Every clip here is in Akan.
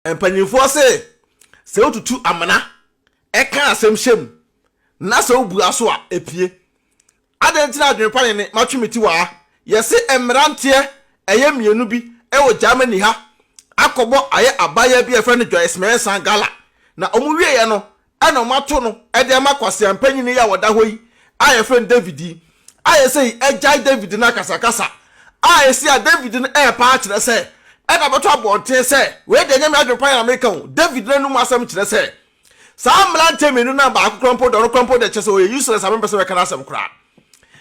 Mpanyinfoɔ se, sɛ wotutu amena ka asɛm hyɛ mu na sɛ wobua so a, epue. Adɛn nti na adwene pa ne ne matwe me ti wɔ ha? Yɛse mmeranteɛ ɛyɛ mmienu bi wɔ Germany ha akɔbɔ ayɛ abaayewa bi a yɛfrɛ no Joyce Mensah gala na wɔn wieɛ no ɛna wɔn ato no de ama kwasea mpanyini yi a ɔda hɔ yi a yɛfrɛ no David yi a yɛsɛ yi agyae David no akasakasa a ɛsi a David no ɛrepa akyerɛ sɛ ɛna bɛtɔ abɔnten sɛ wei deɛ ɛnyɛ me adwene pa yɛ na meka o. David no anum asɛm kyerɛ sɛ saa mmeranteɛ mmienu no a baako kora mpo deɛ ɔno kora mpo deɛ kyerɛ sɛ ɔyɛ useless a mempɛ sɛ mɛka n'asɛm koraa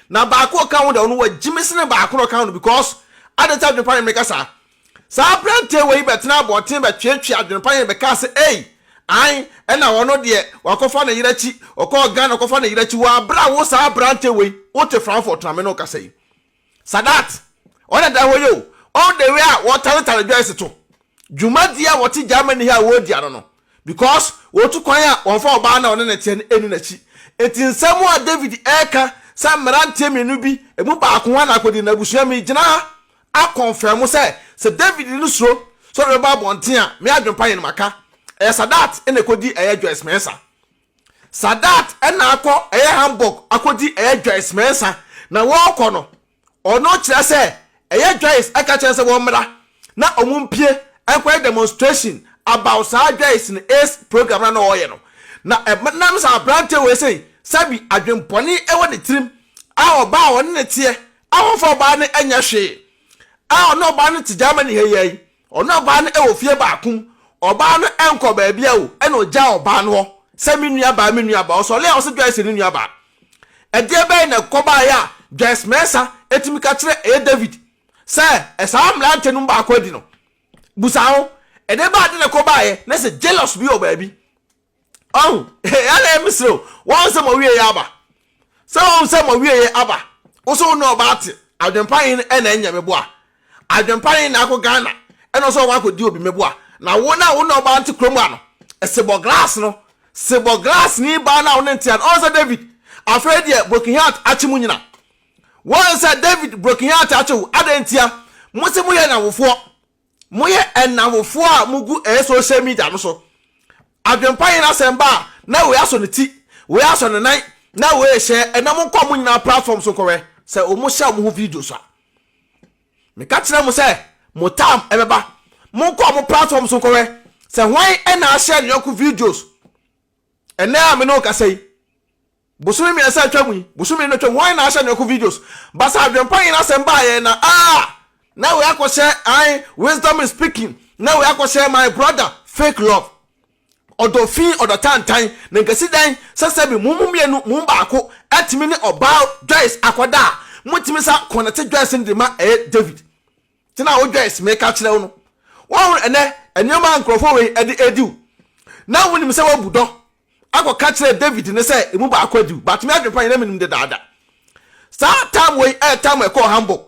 na baako ɔka ho deɛ ɔno wagyimi sene baako na ɔka ho no because adɛn nti adwene pa yɛ meka saa. Saa aberanteɛ wei bɛtenaa abɔnten bɛtweetwee adwene pa yɛn bɛkaa sɛ ei, ae, ɛna ɔno deɛ wakɔfa ne yere akyi, ɔkɔɔ Ghana kɔfa ne yere akyi wɔ aberɛ a wo saa aberanteɛ wei wote Frankfurt na me ne wo kasa yi. Sadat, ɔna da hɔ yi o, ɔn the way a wɔtaretare Joyce to, dwumadie a wɔte Germany ha a wɔredi ano no, because wɔtu kwan a wɔmfa ɔbaa no a ɔne no teɛ no ɛnni n'akyi. Enti nsɛm a David ɛreka sɛ mmeranteɛ mmienu bi, ɛmu baako ho ana akɔdi n'abusua, megyina ha akɔnfɛm sɛ sɛ David no suro sɛ ɔde bɛba abɔnten a, me adwempa yɛ no maka. Ɛyɛ Sadat na ɛkɔdi ɛyɛ Joyce Mensah. Sadat na akɔ ɛyɛ Hamburg akɔdi ɛyɛ Joyce Mensah na wɔrekɔ no, ɔno kyerɛ sɛ ɛyɛ Joyce ɛka kyerɛ sɛ wɔmmra na wɔn mpie nkɔyɛ demonstration about saa Joyce no AIDS program no a na ɔreyɛ no. Na ɛnam sɛ aberanteɛ wei sei sɛbi adwempɔne ɛwɔ ne tirim a ɔbaa a ɔne ne teɛ a ɔmfa ɔbaa no nyɛ hwee a ɔne ɔbaa no te Germany ha yi ara yi, ɔne ɔbaa no wɔ fie baako mu, ɔbaa no nkɔ baabi a o, ɛna ɔgyaa ɔbaa no hɔ sɛ me nua baa, me nua baa, ɔsɔre a ɔse Joyce ne nua baa. Ɛdeɛ bɛn na ɛkɔbaeɛ a Joyce Mensah tumi ka kyerɛ ɛyɛ David sɛ saa mmerante no mu baako adi no? Busa ho, ɛdeɛ bɛn ade na ɛkɔbaeɛ na sɛ jealous bi wɔ baabi? Ɔho, ɛna ɛyɛ mesrɛ o, wɔn sɛ mo awieɛ aba. Sɛ wɔn sɛ mo awieɛ aba, wo so wo ne ɔbaa te, adwempa he ɛna ɛnyɛ me boa. Adwempa he na akɔ Ghana, ɛna ɔsɛ ɔkɔ akɔdi obi me boa. Na wo na wo ne ɔbaa nte kurom ha no, sebɔ glass no, sebɔ glass ni baa no a wo ne nte ha no, ɔho sɛ David, afei deɛ broken heart akye mo nyina. Wɔn sɛ David broken heart akye wo, adɛn ntia? Mo se moyɛ nnamfofoɔ. Moyɛ nnamfofoɔ a mogu ɛyɛ social media no so. Adwempa yere asɛm ba a, na wei asɔ ne ti, wei asɔ ne nan, na wei rehyɛ. Ɛnɛ monkɔ mo nyinaa platform so nkɔhwɛ sɛ wɔn hyɛ wɔn ho videos a. Meka kyerɛ mo sɛ mo time ɛbɛba. Monkɔ mo platform so nkɔhwɛ sɛ hwan na ahyɛ ne yɔnko videos. Ɛnɛ a me ne wo kasa yi, Bosome mmiɛnsa atwa mu yi, bosome no atwa mu, hwan na ahyɛ ne yɔnko videos? Basa adwempa nyina asɛm baayɛ na ah! Na wei akɔhyɛ ae, wisdom is speaking, na wei akɔhyɛ my brother, fake love. Ɔdɔ fi, ɔdɔ tantan, na nkasi dɛn sɛ sɛbi mo mu mmienu, mo mu baako atumi ne ɔbaa Joyce akɔda a, motumi sa kɔnɛte Joyce no de ma ɛyɛ David. Tena wo Joyce meka kyerɛ wo no, woahunu ɛnɛ nneɛma a nkurɔfoɔ wei de redi wo, na wonim sɛ woabu dɔ akɔka kyerɛɛ David ne sɛ emu baako adi wo, but me adwene pa nyɛ na menim dedaada. Saa time wei ɛyɛ time a ɛkɔɔ Hamburg.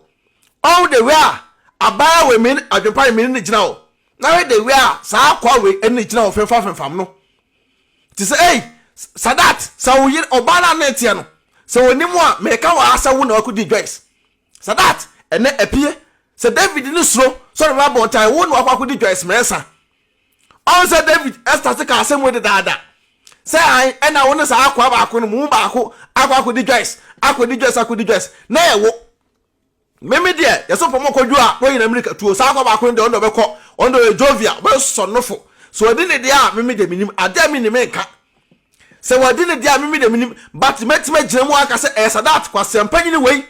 Ɔho the way a abaayewa wei me adwene pa nyɛ me ne no gyina hɔ, na hwɛ the way a saa akoa wei ɛne no gyina hɔ femfam femfam no. Te sɛ ei Sadat, sɛ wo yere ɔbaa no a ne teɛ no, sɛ ɔnim wo a, meka wɔ ha sɛ wo na wakɔdi Joyce. Sadat, ɛnɛ apue sɛ David no suro sɛ ɔde bɛba abɔnten, wo na wakɔ akɔdi Joyce Mensah. Ɔn sɛ David starte kaa asɛm wei dedaada sɛ ae ɛna wo ne saa akoa baako no mo mu baako akɔ akɔdi Joyce, akɔdi Joyce, akɔdi Joyce na ɛyɛ wo. Meme deɛ yɛsɛ pɔmɔ kɔdwo a na ɔnyina mirika tuo saa akoa baako no deɛ ɔno deɛ ɔbɛkɔ, ɔno deɛ ɔyɛ jovial, ɔbɛsɔ nofo. Sɛ ɔdi ne deɛ a meme deɛ menim, adeɛ a mennim menka. Sɛ wadi ne deɛ a meme deɛ menim, but mɛtumi agyina mu aka sɛ ɛyɛ Sadat kwaseampanyini wei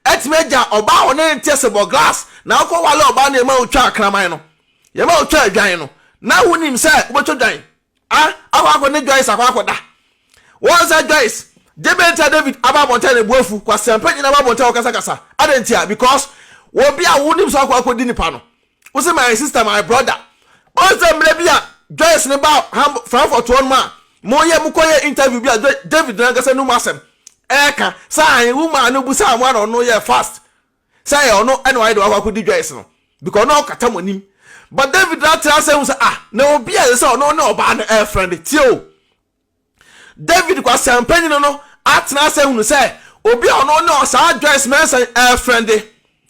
atumi agya ɔbaa a ɔne no nte ase bɔ glass na wokɔ wale ɔbaa no yɛma wotwa akraman no, yɛma wotwa adwan no na wonim sɛ wobɛtwa dwan a akɔ akɔ ne Joyce akɔ akɔda. Wɔn sɛ Joyce gye bɛn ntia David aba abɔnten na ebu afu kwaseampanyini aba abɔnten a wɔkasakasa adɛn ntia because obi a wonim sɛ akɔ akɔdi nipa no. Wo se my sister, my brother. Ɔn sɛ mmerɛ bi a Joyce no baa Hamburg, Frankfurt hɔ nom a, mo yɛ, mo kɔ yɛ interview bi a David no ankasa num asɛm ɛɛka sɛ ahe wo maa no busaa mo a na ɔno yɛ fast sɛ ɛyɛ ɔno ɛna wayɛ de wakɔ akɔdi Joyce no because ɔno ɔkata mo anim but David no atra sɛ hu sɛ ah na obi a ɛsɛ sɛ ɔno ne ɔbaa no ɛɛfrɛnde tie o. David kwaseampanyin no atena ase ahunu sɛ obi a ɔno ne saa Joyce Mensah ɛɛfrɛnde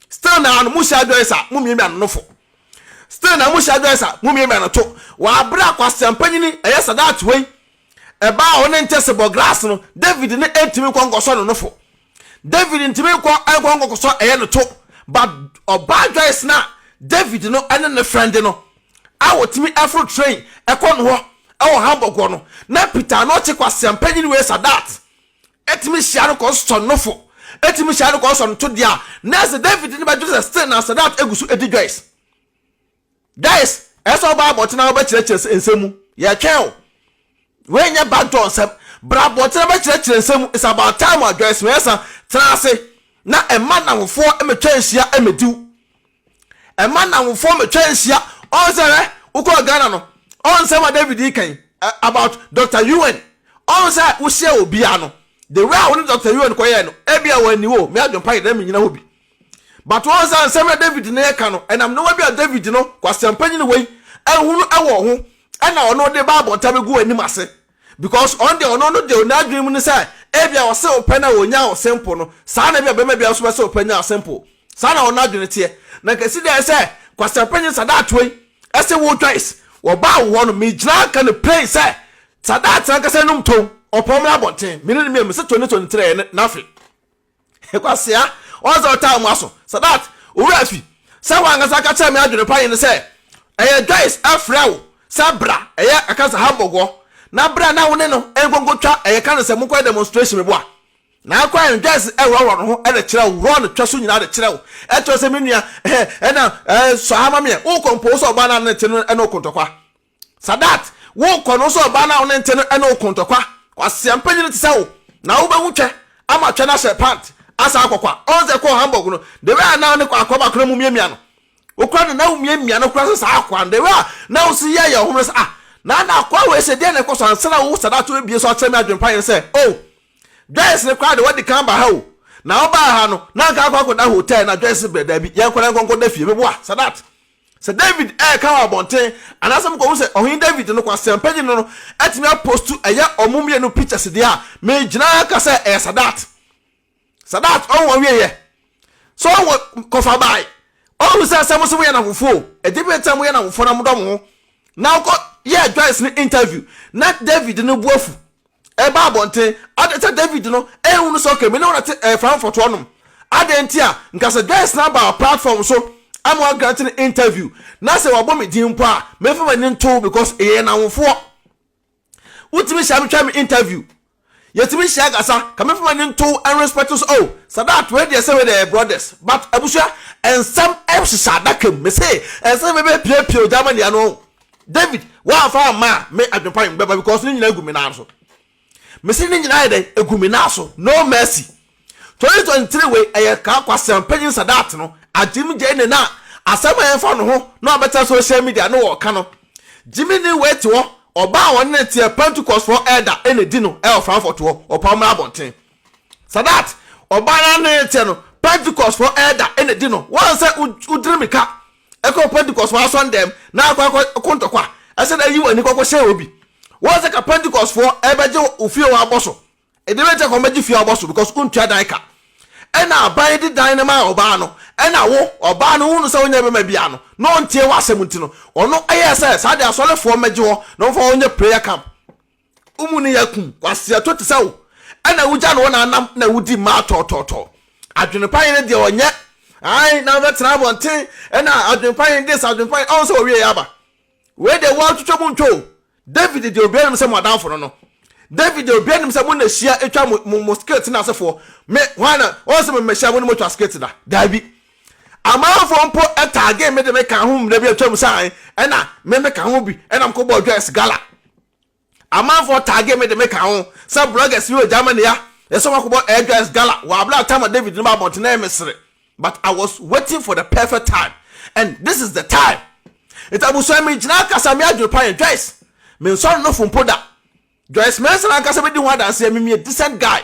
still naa no mo hyia Joyce a mo miamia no nofo. Still na mo hyia Joyce a, mo miamia no to. Wɔ abere a Kwasea mpanyini ɛyɛ Sadat wei ɛbaa a ɔne nkyɛse bɔ grass no, David ne ɛntumi nkɔ nkɔsɔ no nofo. David ntumi nkɔ nkɔ nkɔsɔ ɛyɛ no to. But ɔbaa Joyce no a David no ɛne ne friend no a wɔtumi ɛforo train ɛkɔ no hɔ ɛwɔ Hamburg hɔ no, na Peter Anokye Kwasea mpanyini wei Sadat Etumi hyia no kɔsɔ nofo, etumi hyia no kɔsɔ no to deɛ a, na ɛsɛ David ne bɛdwene sɛ still na Sadat egu so edi Joyce. Guys, ɛsɛ sɛ ɔba abɔnten na wobɛkyerɛkyerɛ nsɛm mu. Yɛtwɛn wo. Wei nyɛ backdoor nsɛm. Bra abɔnten na bɛkyerɛkyerɛ nsɛm mu. It's about time a Joyce Mensah tena ase na ɛma nnamfofoɔ mmetwa nhyia mmɛdi wo. Ɛma nnamfofoɔ mmetwa nhyia. Ɔn sɛ hwɛ, wokɔɔ Ghana no, ɔn nsɛm a David yi kan about Doctor Yuen. Ɔn sɛ wohyia obiara no, the way a wo ne Doctor Yuen kɔyɛɛ no, ebia wɔanni wo, me adwempa yɛ dɛ menyina hɔ bi. But wɔn sɛ nsɛm na David ne ɛka no, ɛnam nneɛma bi a David no, kwasiampanyin wei, ahunu ɛwɔ ho, ɛna ɔno de ba abɔnten abɛgu anim ase. Because ɔno deɛ ɔno no deɛ n'adwene mu ne sɛ, ebia ɔse ɔpɛ na ɔnya wo simple no, saa na ebia bɛrima biara nso bɛse ɔpɛ nya wo simple. Saa na ɔno adwene teɛ. Na nka esi dɛn sɛ kwasiampanyin Sadat wei, ɛse wo Joyce, wɔbaa wo hɔ no, megyina aka no plain sɛ, Sadat ankasa num tow, ɔpɛ ɔmmra abɔnten, me ne no mmienu, mese 2023 ɛyɛ n'afe. Kwasea, ɔn sɛ ɔtaa mu aso. Sadat, owura afi, sɛ wankasa ka kyerɛ me adwene pa yene sɛ, ɛyɛ Joyce ɛfrɛ wo sɛ bra ɛyɛ ɛka sɛ Hamburg hɔ, na bra na wo ne no nkonkotwa ɛyɛ ka no sɛ monkɔyɛ demonstration meboa. Na akɔyɛ no Joyce ɛworɔworɔ ne ho ɛde kyerɛ wo, worɔ ne twɛ so nyinaa de kyerɛ wo, ɛkyerɛ sɛ me nua ɛhɛ ɛna ɛɛ sɔ ha ma meɛ, wokɔ mpo wo sɛ ɔbaa no a ne te no ɛne wo ko ntɔkwa. Sadat, wo kɔ no sɛ ɔbaa no a wo ne nte no ne wo ko ntɔkwa. Kwasea mpanyin te sɛ wo na wo bɛhu twɛ ama twɛ no ahyɛ pant asan akɔ kwa. Ɔn sɛ kɔɔ Hamburg no, the way a na wo ne akoa baako no mu miamia no, wo kora no na wo miamia no kora sɛ saa akoa no, the way a na wo si yɛ yɛ wo ho no sɛ ah, na na akoa wei sɛ deɛ na ɛkɔ so ansa na wo Sadat wo bie so akyerɛ me adwene pa yɛn sɛ oh, Joyce no koraa de wadi kan ba ha o, na wo baa ha no na anka akɔ akɔda hotel na Joyce brɛ daabi, yɛnkɔ na nkɔnkɔ da fie, meboa Sadat. Sɛ David reka wɔ abɔnten anaasɛ mokɔhu sɛ Ɔhene David no kwaseampanyin no atumi apostu ɛyɛ ɔmo mmienu pictures deɛ a, megyina ha ka sɛ ɛyɛ Sadat. Sadat ɔho ɔwieɛ. So ɔho kɔfa bae. Ɔhu sɛ sɛ mo so moyɛ namfofoɔ o, ɛgye bere sɛ moyɛ namfofoɔ na modɔ mo ho. Na wokɔ yɛɛ Joyce no interview na David no bo afu. Ɛba abɔnten. Adɛn sɛ David no nhunu sɛ okay me ne wo na te ɛɛ Frankfurt hɔnom. Adɛn nti a nka sɛ Joyce na aba platform so ama wa grant no interview na sɛ wabɔ me din mpo a memfa m'ani nto wo because yɛyɛ nnamfoɔ. Wotumi hyia me twa me interview. Yɛtumi hyia kasa ka memfa m'ani nto wo and respect wo sɛ oh Sadat wei deɛ sɛ wei deɛ yɛ brothers but abusua nsɛm hyehyɛ adaka mu mese nsɛm bɛbɛpiapia ogya ama nea no David wamfa amma a me adwempa me bɛba because ne nyinaa gu me nan so. Mese ne nyinaa yɛ dɛn egu me nan so. No mercy. 2023 wei ɛyɛ kaa kwasea mpanyin Sadat no agyim gyei ne na asɛm a ɛmfa no ho na ɔbɛtena social media ne wɔka no. Gyimi ne wei te hɔ ɔbaa a ɔne ne teɛ Pentecost foɔ elder ɛna di no ɛwɔ Frankfurt hɔ ɔpa mmra abɔnten. Sadat ɔbaa no ne ne teɛ no Pentecost foɔ elder ɛna di no wɔn sɛ wodiri mika Ɛkɔ Pentecost foɔ asɔndɛm na akɔ akɔ ko ntɔkwa ɛsɛ dɛ yi w'ani kɔkɔ hyɛ obi. Wɔn sɛ ka Pentecost foɔ ɛbɛgye wo fie wɔ abɔ so. Ɛde bɛ kyɛ kɔ bɛgye fie abɔ so because wontua dan ka. Ɛna aban de dan no maa ɔbaa no ɛna wo ɔbaa no wohunu sɛ wonyɛ bɛma bia no na ɔntie w'asɛm nti no ɔno ɛyɛɛ sɛ saa deɛ asɔre foɔ mmɛgye hɔ na wɔmfa hɔ nyɛ prayer camp. Wo mu no yɛ kum kwaseɛto te sɛ wo ɛna wogya no hɔ na anam na wodi mmaa tɔɔtɔɔtɔɔ. Adwene pa yene deɛ ɔnyɛ ae na wobɛtena abɔnten ɛna adwene pa yene this adwene pa yene ɔho sɛ wɔwie yɛ aba. Wei deɛ woatwitwa mu ntwa o. David deɛ obiara nim sɛ mo adamfo no no. David deɛ obiara nim sɛ mo na hyia atwa mo mo mo skit no asefoɔ. Me hwan na ɔho sɛ me mɛhyia mo ne mo atwa skit da? Daabi. Amanfoɔ mpo taage me de me ka ho mmerɛ bi atwam sɛ ae ɛna me me ka ho bi ɛna mekɔbɔɔ Joyce Gala. Amanfoɔ taage me de me ka ho sɛ bloggers bi wɔ Germany a yɛsɛ wɔn akɔbɔ Air Joyce Gala wɔ abere a time a David no ba abɔnten na ɛyɛ me sere but I was waiting for the perfect time and this is the time. Nti abusua me gyina kasa me adwene pa yɛ Joyce me nsɔre no fo mpo da. Joyce Mensah ankasa bɛdi ho adanseɛ me meyɛ decent guy.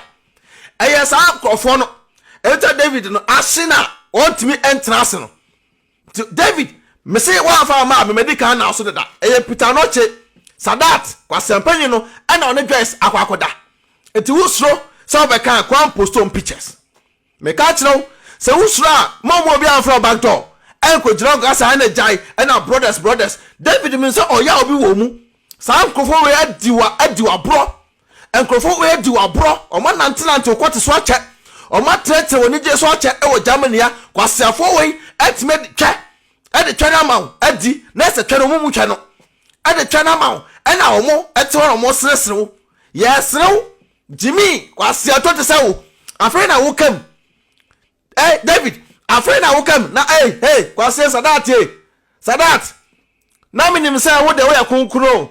Ɛyɛ saa nkurɔfoɔ no ɛnti David no ahye no a ɔntumi ntena ase no. Nti David, mese woamfa amma a, me madi kan na so deda. Ɛyɛ Peter Anokye, Sadat, Kwasiampanyin no ɛna ɔne Joyce akɔ akɔda. Nti wosuro sɛ wobɛka a, kɔ and post on pictures. Meka akyerɛ wo, sɛ wosuro a, mma ɔmma obiara mfrɛ wo back door. Ɛnkɔgyina nka saa na gyae ɛna brothers brothers. David menim sɛ ɔyaw bi wɔ mu. Saa nkurɔfoɔ wei adi wa adi waborɔ. Nkurɔfoɔ wei adi waborɔ. Wɔn anantenante wo kɔte so akyɛ. Wɔn atenatena wɔ anigyeɛ so akyɛ ɛwɔ Germany ha. Kwaseafoɔ wei atumi adi twɛ ɛde twɛ no ama wo adi na ɛsɛ twɛ no wɔn mu twɛ no ɛde twɛ no ama wo ɛna wɔn ɛte hɔ na wɔn seresere wo. Yɛresere wo Gyimii kwaseatɔ te sɛ wo. Afei na woka mu. Eh David, afei na woka mu na ei hey Kwasie Sadat ei Sadat, na menim sɛ wo deɛ woyɛ kronkron o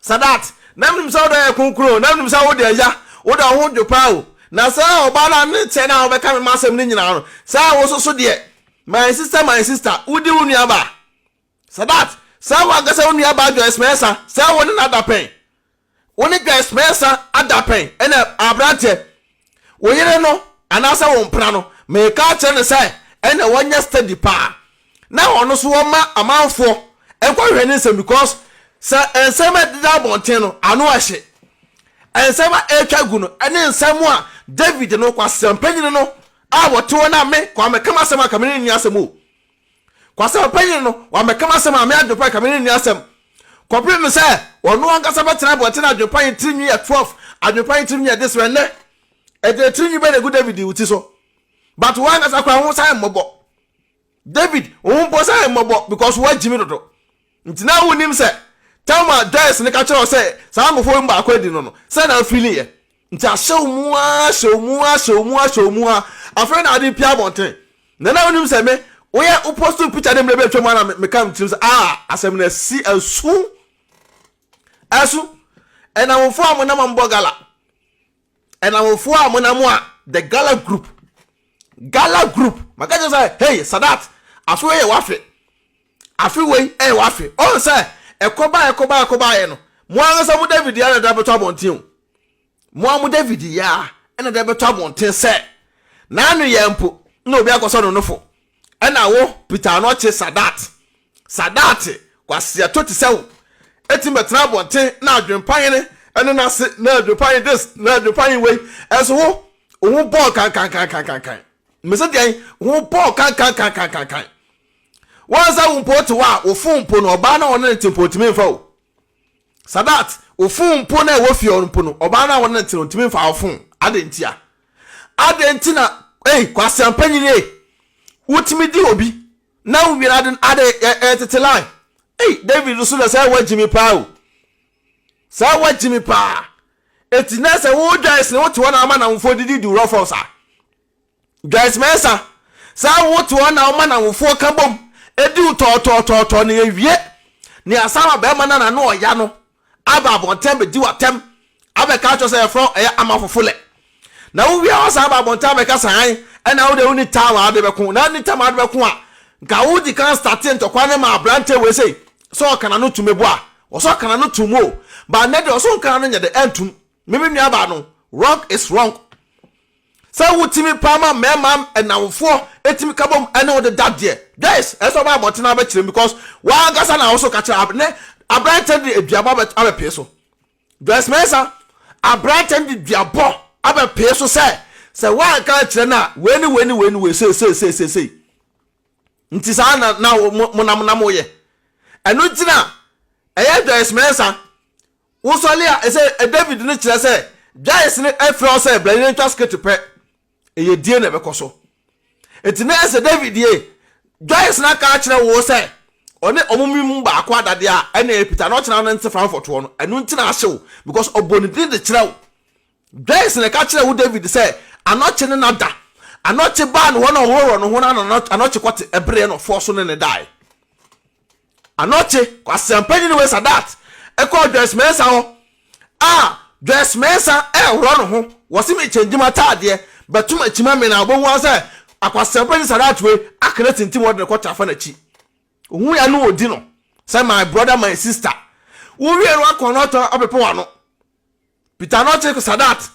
Sadat, na menim sɛ wo deɛ woyɛ kronkron o Na menim sɛ wo deɛ ya, wo deɛ wo ho dwo paa o Na sɛ ɔbaa no a ne kyɛ no a wobɛka me m'asɛm no nyinaa no Sɛ wo so so deɛ, my sister my sister, wodi wo nuabaa Sadat, sɛ w'ankasa wo nuabaa Joyce Mensah, sɛ wo ne no ada pɛn Wo ne Joyce Mensah ada pɛn? Ɛna aberanteɛ, wo yere no anaasɛ wo mpena no, meka akyerɛ no sɛ ɛna wɔnyɛ steady paa na ɔno nso wɔma amanfoɔ nkɔhwehwɛ ne nsɛm because sɛ nsɛm a ɛdeda abɔnten no ano ɛhye. Nsɛm a ɛretwa gu no ɛne nsɛm a David no kwaseampanyini no a wɔte hɔ no a me Kwame ka m'asɛm a ka me ne no nni asɛm o. Kwasɛm panyin no, wammɛka m'asɛm a me adwempa nka me ne no nni asɛm. Kɔpem sɛ ɔno ankasa bɛtena abɔnten na adwempa yi tirinwi yɛ 12, adwempa yi tirinwi yɛ this wɛ nnɛ. Ɛdeɛ tirinwi bɛn na egu David wo ti so? But wo ankasa koraa wo ho san mmɔbɔ. David, wo ho mpo san mmɔbɔ because woagyimi dodo. Nti na wonnim sɛ time a Joyce no ka kyerɛ wo sɛ saa nkurɔfoɔ yi mu baako adi no no, sɛ na wofeeli yɛ. Nti ahyɛ wo mu ara, ahyɛ wo mu ara, ahyɛ wo mu ara, ahyɛ wo mu ara, afei na ade pia abɔnten. Na na wonim sɛ me, woyɛ wo post picture ne mmerɛ bi atwa mu ara na meka me tirim sɛ ah, asɛm no asi asu. Asu. Ɛnamfoɔ a monam a mobɔ gala. Ɛnamfoɔ a monam a the gala group. Gala group. Maka kyerɛ sɛ hey Sadat, afe wei yɛ w'afe. Afe wei ɛyɛ w'afe. Ɔn sɛ ɛkɔba ɛkɔba ɛkɔba ayɛ no, mo ankasa mo David yɛ na ɛde abɛtɔ abɔnten o. Mo ara mo David yɛ a ɛna ɛde abɛtɔ abɔnten sɛ n'ano yɛ mpo na obi akɔsɔ no nofo. Ɛna wo Peter Anokye Sadat, Sadat kwaseato te sɛ wo ɛtumi bɛtena abɔnten na adwempa hene ɛne n'ase na adwempa hene this na adwempa hene wei ɛnso wo wo ho bɔɔ kankankankankankan. Mese deɛn? Wo ho bɔɔ kankankankankankan. Wɔn sɛ wo mpo te hɔ a, wo fon mpo no, ɔbaa no a ɔne no te mpo ntumi mfa o. Sadat, wo fon mpo na ɛwɔ fie hɔ no mpo no, ɔbaa no a ɔne no te no ntumi mfa wo fon. Adɛn ntia? Adɛn nti na, ei, kwaseampanyin ei, wotumi di obi na wowie no ade ade ɛtete line. Ei, David nso na sɛ woagyi me paa o. Sɛ woagyi me paa. Eti na sɛ wo Joyce ne wote hɔ na ama namfoɔ didi di wo rɔfɔs a. Joyce Mensah, Saa wo te hɔ na woma n'awofoɔ ka bom di wo tɔɔtɔɔtɔɔtɔɔ na yɛwie na yɛasan ma barima no a n'ano ɔya no aba abɔnten abɛdi w'atɛm abɛka akyerɛ sɛ yɛfrɛ wo ɛyɛ ama fofolɛ na wowie a woasan aba abɔnten abɛka sɛ an ɛna wo deɛ wonni time a wode bɛko na wonni time a wode bɛko a nka wodi kan starte ntɔkwa no ma aberanteɛ wei sei sɛ ɔka n'ano tum ebo a wɔsɛ ɔka n'ano tum o but nnɛ deɛ ɔsɛ ɔnka n'ano nyɛ dɛ ɛntum me me nuabaa no wrong is wrong. Sɛ wotumi paa ma mmarima nnamfoɔ tumi ka bom ne wo deda deɛ, guys, ɛsɛ sɛ ɔba abɔnten abɛkyerɛ mu because w'ankasa na wo so ka kyerɛ ne aberanteɛ no de aduabɔ abɛpee so. Joyce Mensah, aberanteɛ no de duabɔ abɛpee so sɛ sɛ woanka ankyerɛ no a wei ne wei ne wei ne wei sei sei sei sei sei. Nti saa na na mo nam na moyɛ. Ɛno nti na ɛyɛ Joyce Mensah Wosɔre a, ɛsɛ David no kyerɛ sɛ Joyce no frɛ wo sɛ bra yɛntwa skit pɛ, ɛyɛ die na ɛbɛkɔ so. Nti na ɛsɛ David ye, Joyce no aka akyerɛ wo sɛ ɔne ɔmo mu baako adadeɛ a ɛna ɛyɛ Peter na ɔkyena no nte Frankfurt hɔ no, ɛno nti na ahye wo because ɔbɔ ne din de kyerɛ wo. Joyce na ɛka kyerɛ wo David sɛ Anɔkye ne no ada. Anɔkye baa ne hɔ na ɔworɔworɔ ne ho na Anɔkye kɔte ɛbereɛ na ɔfɔɔ so ne no dae. Anokye, Kwaseampanyin wei Sadat kɔɔ Joyce Mensah hɔ a Joyce Mensah ɛreworɔ ne ho, wɔse me kyɛngye m'ataadeɛ bɛto m'akyi ma me na wobɛhu ara sɛ Akwaseampanyin Sadat wei aka no atintim hɔ de no kɔte afa n'akyi. Ohuu ya no ɔdi no sɛ my brother my sister. Wowie no wakɔ no atɔ abɛpɛ w'ano. Peter Anokye Sadat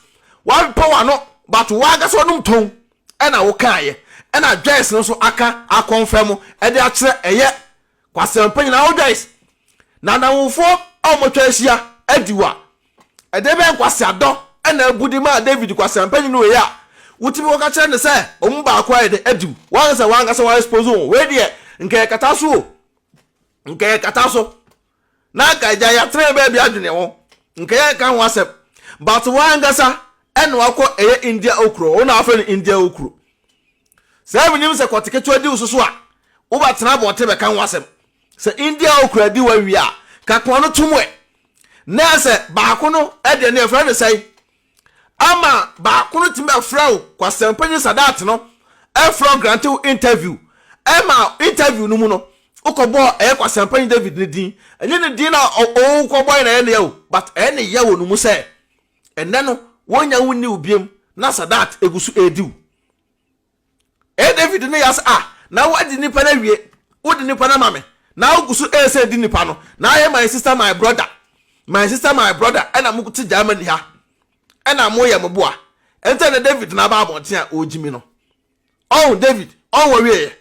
w'abɛpɛ w'ano but w'ankasa w'anom tɔn ɛna wokaeɛ ɛna Joyce no nso aka akɔnfɛm ɛde akyerɛ ɛyɛ Kwasɛmpa nyinaa wo Joyce na nnamfoɔ a wɔatwa ahyia adi wa ɛdeɛ bɛn nkwaseadɔ ɛna abu de maa David kwasɛmpa nyini wei a Wotumi kɔka kyerɛ no sɛ wɔn mu baako ayɛ dɛ adi wo. Woahu sɛ w'ankasa wa expose wo ho. Wei deɛ, nka yɛkata so o. Nka yɛkata so. Na anka agya yɛatena baabi adwene ho. Nka yɛnka ho asɛm. But w'ankasa ɛna wakɔ ɛyɛ India okuro. Wo na wafrɛ no India okuro. Sɛ menim sɛ kɔte ketewa di wo so so a, wobɛtena abɔnten bɛka ho asɛm. Sɛ India okuro adi wo awie a, ka kɔn no tom ɛ. Na sɛ baako no ɛdeɛ no yɛfrɛ no sɛn? Ama baako no tumi bɛfrɛ wo Kwasɛmpanyin Sadat no ɛfrɛ wo grante wo interview ɛma interview no mu no wokɔbɔɔ ɛyɛ Kwasɛmpanyin David ne din. Ɛnyɛ ne din na wokɔbɔe na ɛyɛ ne ya o, but ɛyɛ ne ya wɔ ne mu sɛ ɛnnɛ no wɔnnya wo nni wo biam na Sadat egu so redi wo. Ɛyɛ David ne ya sɛ, Ah, na woadi nipa no awie, wode nipa no ama me, na wogu so resa di nipa no, na ayɛ my sister my brother, my sister my brother, ɛna mote Germany ha, ɛna moyɛ mo boa. Ɛnti na David na aba abɔnten a ɔregye mi no. Ɔho David, ɔho wɔwieɛ.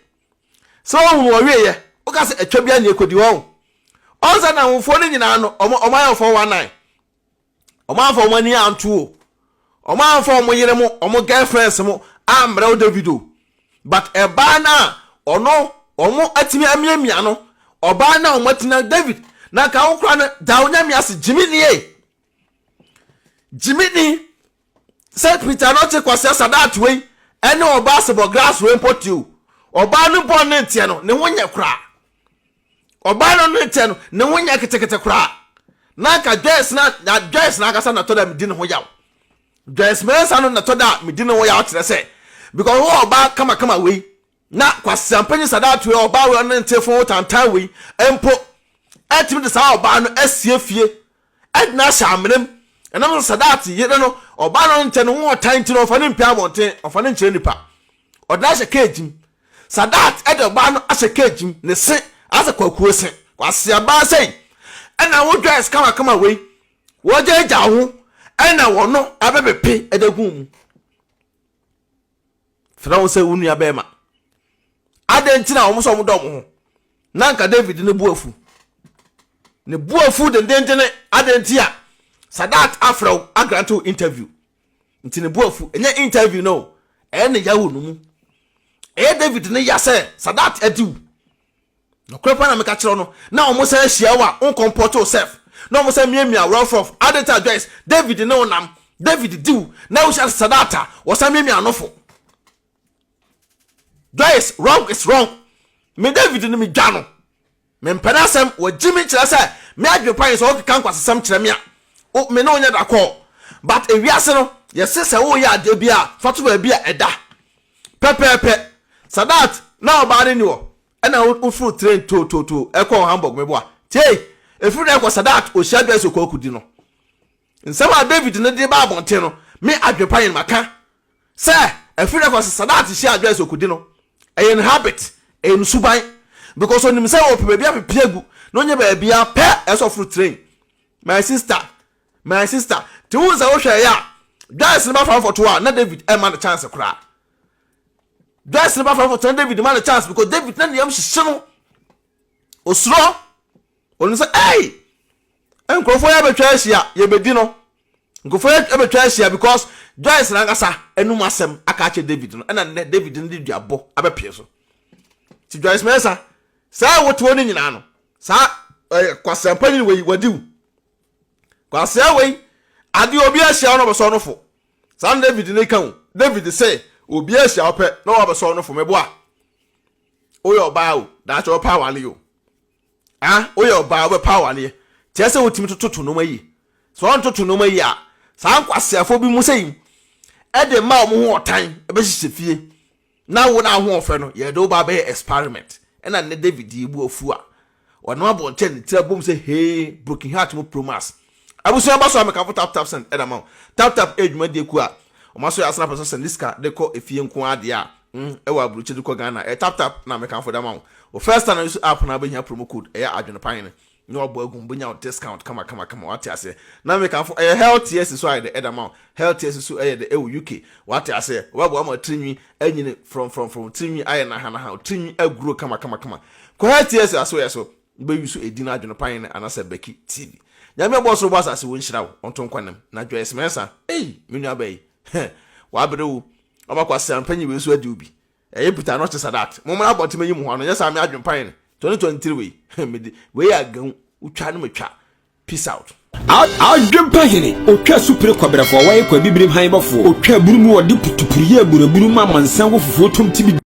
Sɛ ɔhunu wɔwieɛ, woka sɛ atwa bi a na ɛkɔdi ɔho. Ɔho sɛ nnamfofoɔ no nyinaa no, ɔmo ayɛ 419. Wɔn amfa wɔn ani anto o. Wɔn amfa wɔn yere mo, wɔn girlfriends mo ammrɛ wo David o. But ɛbaa no a ɔno wɔn atumi amiamia no, ɔbaa no a wɔn atumi David, na nka wo koraa no da wo nyame ase gyimi nie. Gyimi ni. Sɛ Peter no te Kwasea Sadat wei ɛne ɔbaa sebɔ grass wei mpo te o. Ɔbaa no bɔ ne nteɛ no, ne ho nyɛ koraa. Ɔbaa no ne nteɛ no, ne ho nyɛ ketekete koraa. Na anka Joyce na, na Joyce na ankasa na tɔ da medi ne ho yaw. Joyce Mensah no na tɔ da medi ne ho yaw kyerɛ sɛ, because wo ɔbaa kamakama wei, na Kwasea Mpanyin Sadat wei, ɔbaa wei ɔne ne nte fo tantan wei mpo, ɛtumi de saa ɔbaa no asie fie Ɛde no ahyɛ amena mu. Ɛnam sɛ Sadat yere no, ɔbaa no nkyɛn no ho ɔtan nti no, ɔmfa no mpue abɔnten, ɔmfa no nkyerɛ nnipa. Ɔde no ahyɛ cage mu. Sadat de ɔbaa no ahyɛ cage mu, ne se asɛ kwakuo se. Kwasea baa sei, ɛna wo dress kamakama wei, wɔgyaagyaa wo ho, ɛna wɔno abɛpepe de agu wo mu. Frɛ wo sɛ wo nua bɛrima. Adɛn nti na wɔn sɛ wɔn dɔ wɔn ho? Na nka David ne bo afu. Ne bo afu dendendene. Adɛn nti a Sadat afrɛ wo agrante wo interview. Nti ne bo afu. Ɛnyɛ interview no. Ɛyɛ ne ya wɔ no mu. Ɛyɛ David ne ya sɛ Sadat adi wo. Nokorɛ paa na meka kyerɛ wo no, na wɔn san hyia wo a, wo comport wo self, na wɔn san miamia rough rough, adɛn nti a Joyce, David ne wo nam, David di wo, na wohyia Sadat a, wɔsan miamia anofo. Joyce, wrong is wrong. Me David no medwa no, mempɛ n'asɛm, wɔgye me kyerɛ sɛ me adwene pa yɛ sɛ ɔkeka nkwasasɛm kyerɛ me a, o, me ne wo nyɛ da kɔɔ. But ewiase no, yɛse sɛ woyɛ adeɛ bi a, fa to baabi a ɛda. Pɛpɛɛpɛ. Sadat, na ɔbaa no ni hɔ. Ɛna woforo train tootooto ɛkɔ Hamburg meboa. Tiei! Ɛfiri na ɛkɔ Sadat ohyia Joyce Opoku di no. Nsɛm a David no de ba abɔnten no, me adwene pa yɛn maka sɛ ɛfiri na ɛkɔ sɛ Sadat hyia Joyce Okudi no, ɛyɛ ne habit, ɛyɛ ne suban. Because onim sɛ ɔpɛ baabi apepe agu na ɔnyɛ baabi a pɛ ɛsɛ ɔforo train. My sister, my sister, te wo sɛ wohwɛ ɛyɛ a Joyce no ba Frankfurt a na David ɛma no chance koraa. Joyce no ba Frankfurt na David ma no chance because David na ne yam hyehye no. Osuro. Onu sɛ, "Hey! Nkurɔfoɔ yɛ abɛtwa ahyia, yɛbɛdi no." Nkurɔfoɔ yɛ abɛtwa ahyia because Joyce n'ankasa anum asɛm aka akyerɛ David no, ɛna nnɛ David no de duabɔ abɛpie so. Ti Joyce Mensah, saa wote hɔ no nyinaa no, saa ɛyɛ kwasea mpanyin wei wadi wo. Kwasea wei, adeɛ obi ahyia wo na ɔbɛsɔ no fo. Saa na David ne ka o. David sɛ obi ahyia wo pɛ na wabɛsɔ no fo meboa. Woyɛ ɔbaa o, daakye wɔpɛ awale o. Ah, woyɛ ɔbaa wobɛpɛ awaleɛ. Kyerɛ sɛ wotumi tototo nneɛma yie. Sɛ wɔntoto nneɛma yie a, saa nkwaseafoɔ bi mu sɛ yi ɛde mma wɔn ho ɔtan bɛhyehyɛ fie. Na wo na ahoɔfɛ no, yɛde wo ba bɛyɛ experiment. Ɛna nnɛ David yi bu afu a, ɔnam abɔnten ne tiri abom sɛ hee, broken heart mu promax. Abusua ba so a mekamfo tap tap send ɛda ma wo. Tap tap ɛyɛ dwumadie kuo a wɔn aso yɛ asena pɛ sɛ sɛnde sika de kɔ efie nko ara deɛ a, mm, ɛwɔ aburokyire de kɔ Ghana. Ɛyɛ tap tap na mekamfo de ama wo. Wo first time na use app no a wobɛhia promo code ɛyɛ adwene pan no na wabɔ agu mu bɛnya wo discount kama kama kama wate aseɛ. Na mekamfo ɛyɛ health tears so ayɛ dɛ ɛda ma wo. Health tears so ɛyɛ dɛ ɛwɔ UK wate aseɛ. Wɔbɛboa ma tirinwi anyini frɔmfrɔmfrɔm, tirinwi ayɛ nahanaha, tirinwi aguro kama kama kama. Kɔ health tears aso yɛ so wobɛ use edin adwene pan no anasɛ Becky TV. Nyame ɔbɔɔ soro bɔɔ asase wɔ nhyira wo ɔnto nkwa nam na Joyce Mensah ei me nua baa yi heh wabere wo. Ɔma kwasi ampanyin wei so adi obi. Ɛyɛ Peter no ɔkyɛ Sadat. Mo mmra abɔnten yi mu hɔ ano nyɛ saa me adwempa yɛn 2023 wei. Mede wei yɛ agan wotwa no metwa. Peace out. Adwempa hene otwa supere kɔbrɛfoɔ wɔyɛ kɔ abibirim han bɔfoɔ otwa aburu mu wɔde putupuru yɛ aburaburu ma amansan wɔ fufuo tom tibi.